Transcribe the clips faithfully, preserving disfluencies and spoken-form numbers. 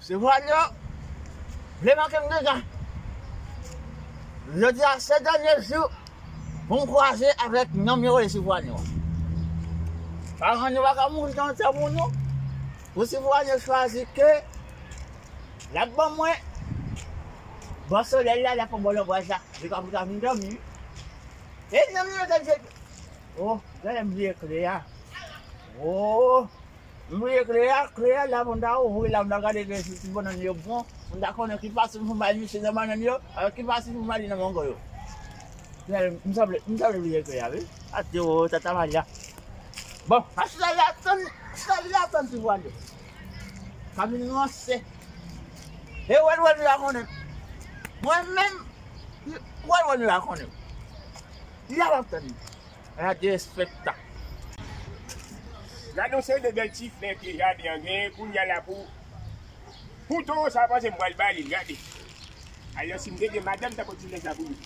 Sivwanyo vle manke m deja. Jodi a se dènye jou pou m kwaze avèk nonm yo rele Sivwanyo. Paran nou pa ka mouri nan tè pou nou. Pou Sivwanyo chwazi ke l ap ban mwen bò solèy la, l ap pran bò lonbraj la. Li ka pou ta vin dòmi. E nonm yo te di, oh, gade m bliye kle a. Oh, m bliye kle a, kle a la pou m ta ouvri la, pou m ta gade ke si ti bannann yo bon, pou m ta konnen ki pati pou m bay misye nan bannann yo, avèk ki pati pou m bay li nan mango yo. M sanble, m sanble bliye kle a, wi. Ate o, tata Maria. Bon, a chita li atann, chita li atann ti vwal yo. Ka vin ranse. E wèl wèl li a konnen. Mwen menm, wèl wèl li a konnen. Li a ap tann. Gade respekta. Gade yon seri de bèl ti flè ke jaden an genyen, kounye a la pou, pou towo sa a panse m pral ba li l, gade. Alò, si m te gen madanm, m ta pran ti flè sa pou li.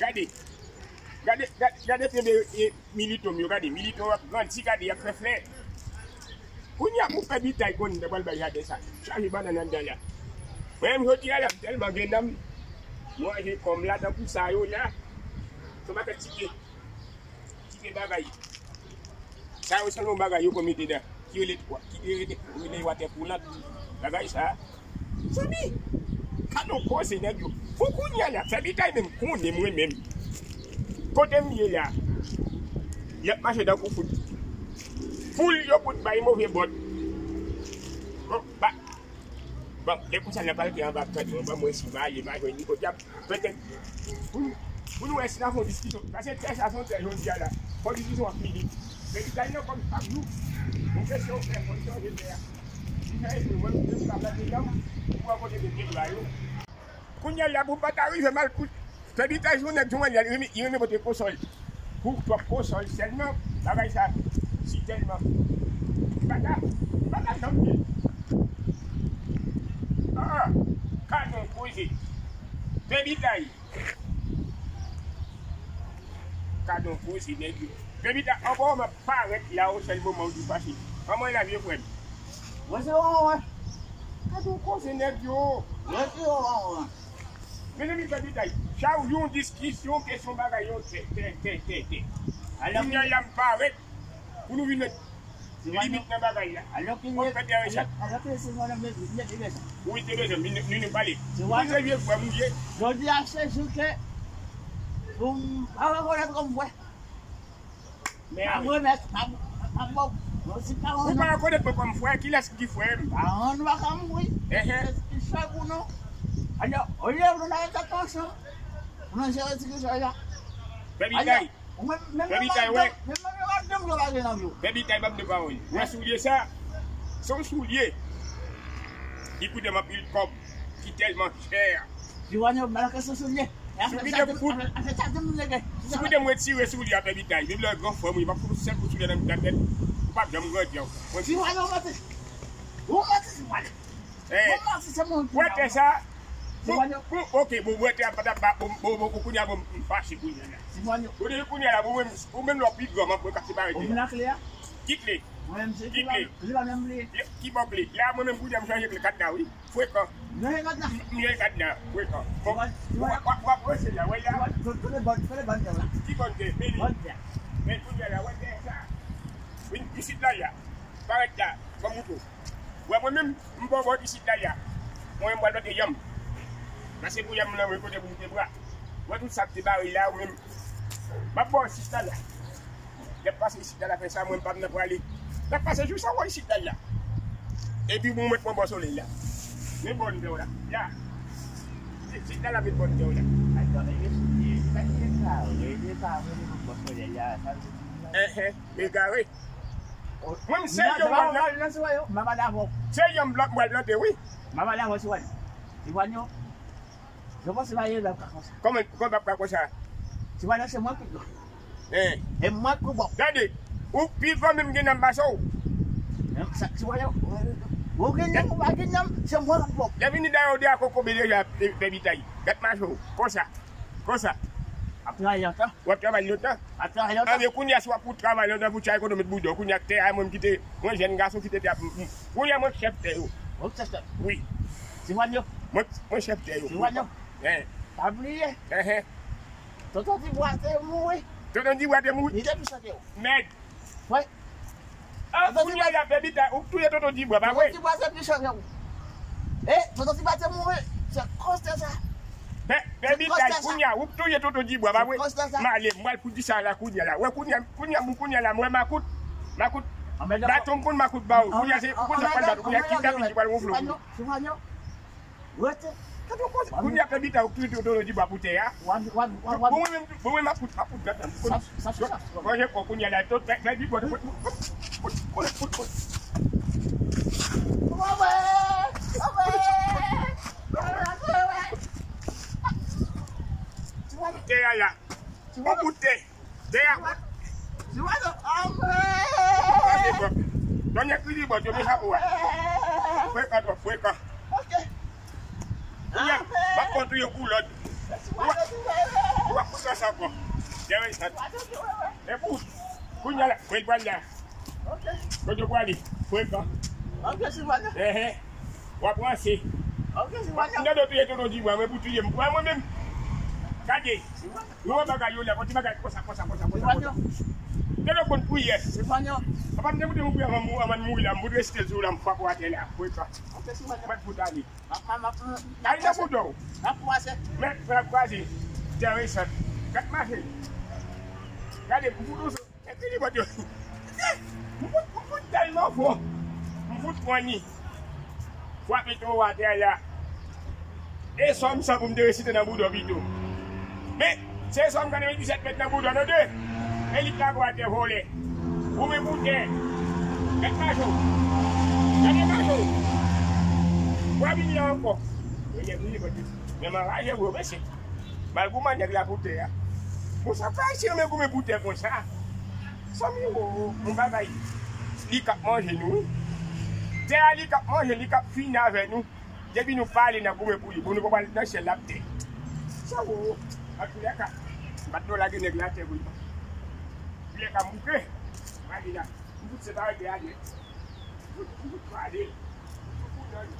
Gade. Gade, gade, gade fenbe e, militon m yo, gade. Militon yo ap grandi, gade, y ap fè flè. Kounye a pou fè bitay konn m ta pral bay jaden sa. Chaje bannann anndan la. Mwen menm jodi a la, m tèlman gen nanm. Manje kòm la tankou sa yo la. Se yon pakèt tike. Kite bagay. Sa yo se yon bagay yo konn mete dan. Ki rele, ki rele, rele watè koulant. Bagay sa. Zanmi. Gade yon koze nèg yo. Pou kounye a la, fè bitay menm konnen mwen menm. Kote m ye la. Y ap mache tankou fout. Poul yo fout bay move bòt. Bon, ba, Bon, lè konsa, n ap al gen anba tèt mwen, ban mwen si m ale, m a jwenn li kote y ap. Petèt, pou nou, pou nou wè si n a fè yon diskisyon. Paske tè sa se yon tè jodi a la. Fò diskisyon an fini. Men li bay nan kòm chak jou. Yon kesyon w fè, fò n chanje tè a. Li fè epi mwen, mwen, m ka plante yanm, ou pran kote de pye bwa yo. Kounye a la, pou m pa ta rive m al kout. Fè bitay sou nèg Jovenel, li renmen, li renmen pote konsòl. Pou twòp konsòl sèlman, bagay sa, si tèlman. Pa ta, pa ta janm di. Ah, ah, ka gen koze. Fè bitay. Ka gen koze, nèg yo. Fè bitay, ankò m ap parèt la, o sèl moman ou di fache. Kòman la, vye frè m? Mwen se yon, wen. Ka gen koze, nèg yo. Mwen se yon, wen. Mezanmi, fè bitay. Sa yon diskisyon, kesyon bagay, yon tè, tè, tè, tè, tè. Alò, kounye a la m parèt pou nou vin met limit nan bagay la. Alò ki fè tè rechèt. Alò ki se mwen menm, mwen te bezwen. Wi, te bezwen, nou, nou, nou pale. Se vye frè m ou ye. Jodi a se jou ke pou m pa rekonèt kòm frè. M ap remèt, m ap, m ap ba w, si paran nou pa rekonèt mwen kòm frè, kilès ki frè m? Paran nou pa ka mouri. Enhen. Se ki frè pou nou. Alò, olye pou nou nan etat ansanm, pou nou jere ti kisa la. Fè bitay. Fè bitay, wè. Menm, menm, menm, menm, menm, fè bitay, ban m de pawòl. Wè soulye sa? Se yon soulye ki koute m anpil kòb, ki tèlman chè. Di w ann yo, malakè se soulye. Si w kite m fout, si w kite m retire soulye a, fè bitay. Menm lè w gran frè m ou ye, m ap fout yon sèl kout soulye nan mitan tèt ou, ou p ap janm grandi ankò. Mwen di w. Ou manti, ou manti, ou manti. Ou manti, se mwen ki wè tè sa. Bon, bon, ok, bon, wè tè a pa ta ba, bon, bon, bon, kounye a, bon, m fache kounye a la. Kote kounye a la, bon, mwen, ou menm lè w pi gran, mwen ka separe tè a. Ki kle? Ki kle? Ki bò kle? La, mwen menm kounye a, m chanje kle kadna, wi. Frekan. M chanje kadna, frekan. Bon, w ap, w ap, w ap ranse la, wè la. Ki bòn tè? Men li. Men kounye a la, wè tè sa. Vin isit la, la. Parèt la, ban m moutre w. Wè mwen menm, m bò bò isit la, la. Mwen menm, m pral plante yanm. Pase pou yanm nan, mwen kote pou mete bra. Wè tout sa k te bare la, ou menm. M ap bò isit la, la. Lè m pase isit la, la fè sa, mwen pa m nan prale. L ap pase jou sa, wè isit la, la. Epi mwen mèt pran bò solèy la. Men bòn tè w la. La. Isit la, la met bòn tè w la. Ay, gade, e sou pye, e pa ki egare, e pa mwen, mwen bò solèy la, sa vle di. Enhen, egare. Mwen, m se yon mwen nan. Se yon m pral plante, wi. M pral plante, wi. Ti wanyo. Je pense pa yon lòt ka konsa. Kòman, kòman pa konsa? Ti wanyo se mwen ki. Eh. E mwen ki bon. Gade, ou pi fò menm gen nanm pase w. Menm sa, ti wanyo. Ou gen nanm, ou pa gen nanm, se mwen ki bon. Lè vini dayè, ou de a kokobe deja, fè bitay. Gad mache w. Konsa. Konsa. Ap travay lontan. W ap travay lontan. Ap travay lontan. Anben, kounye a, si w ap pou travay lontan, pou tchay kote w met bouda w, kounye a, tè a, mwen, m kite, mwen, jèn gason, kite tè a pou m. Kounye a, mwen, chèf tè yo. Ou chèf tè. Wi. Ti Vanyo. Mwen, mwen chèf tè yo. Ti Vanyo. Hein. Pa bliye. Hein, hein. Tonton Dibwa te mouri. Tonton Dibwa te mouri. Li te pi chante yo. Mèd. Wi. Ah, Tonton Dibwa, kounye a la, Pè Bita, ou touye Tonton Dibwa, pa vre? Tonton Dibwa se pi chante yo. Eh, Tonton Dibwa te mouri. Se konsta sa. Pè, Pè Bita, kounye a, ou touye Tonton Dibwa, pa vre? Se konsta sa. M ale, m pral pou di sa la, kounye a la. Wè, kounye a, kounye a, bon, kounye a la, m wè makout. Makout. Baton m konn makout ba ou. Kounye a, se, ou konn sa pral baton. Kounye a, ki Pè Bita pral gonfle ou. Rete. Kounye a Pè Bita ou tou tou tou di ba pou tè a. Wan, wan, wan, wan. Bon, mwen menm, bon, mwen makout, makout, gata. Sa, sa, sa, sa. Manje kò kounye a la, tout, fè, fè di bò, fout, fout, fout, fout, fout. Tè a la. Bon bout tè. Dèyè. Gade bò. Donn ekri li bò, yo met chapo a. Frekan twòp, frekan. Kounye a, m ap kontre yo kou lòd. Ou ap, ou ap koute sa ankò. Dèyè sa. Epi, kounye a la, mwen pral la. Kote w prale? Frekan. Enhen. W ap ranse. Mwen do touye Tonton Dibwa, mwen pou touye m. Wè mwen menm. Gade. Yo wè bagay yo la, yon ti bagay konsa, konsa, konsa, konsa, konsa. Tande w konn priyè. Papa m te moute yon priyè anvan m, anvan m mouri la, m moute resite l sou la, m frape w atè la. Frekan. Mwen fout ale. Ay, nan bouda w. Men, men ap kwaze. Tè resan. Gad mache. Gade, m fout ou sou. Epi li bòt yo. M fout, m fout tèlman fò. M fout pran ni. Frape tou atè a la. E sòm sa pou m te resite nan bouda w pito. Men, se sòm gade men disèt mèt nan bouda w, non de. E li k lage w atè vòlè. Ou men pou tè. Gad mache w. Gade mache w. W a vin la ankò. E li vini bòt yo. Men m anraje vre, mesye. Mal goumen nèg la pou tè a. Bon, sa fè Ayisyen renmen goumen pou tè konsa. Zanmi, o, o, yon bagay. Li k ap manje nou, wi. Tè a, li k ap manje, li k ap fini avè nou. Depi nou pale, n ap goumen pou li. Bon, nou pa pral nan syèl la, tè. Sa, o, o. Antoulèka, m pa t dwe lage nèg la atè pou li. Antoulèka, m bouke. Pale la. M fout separe tè a nèt. M fout, m fout pale. M fout nan li.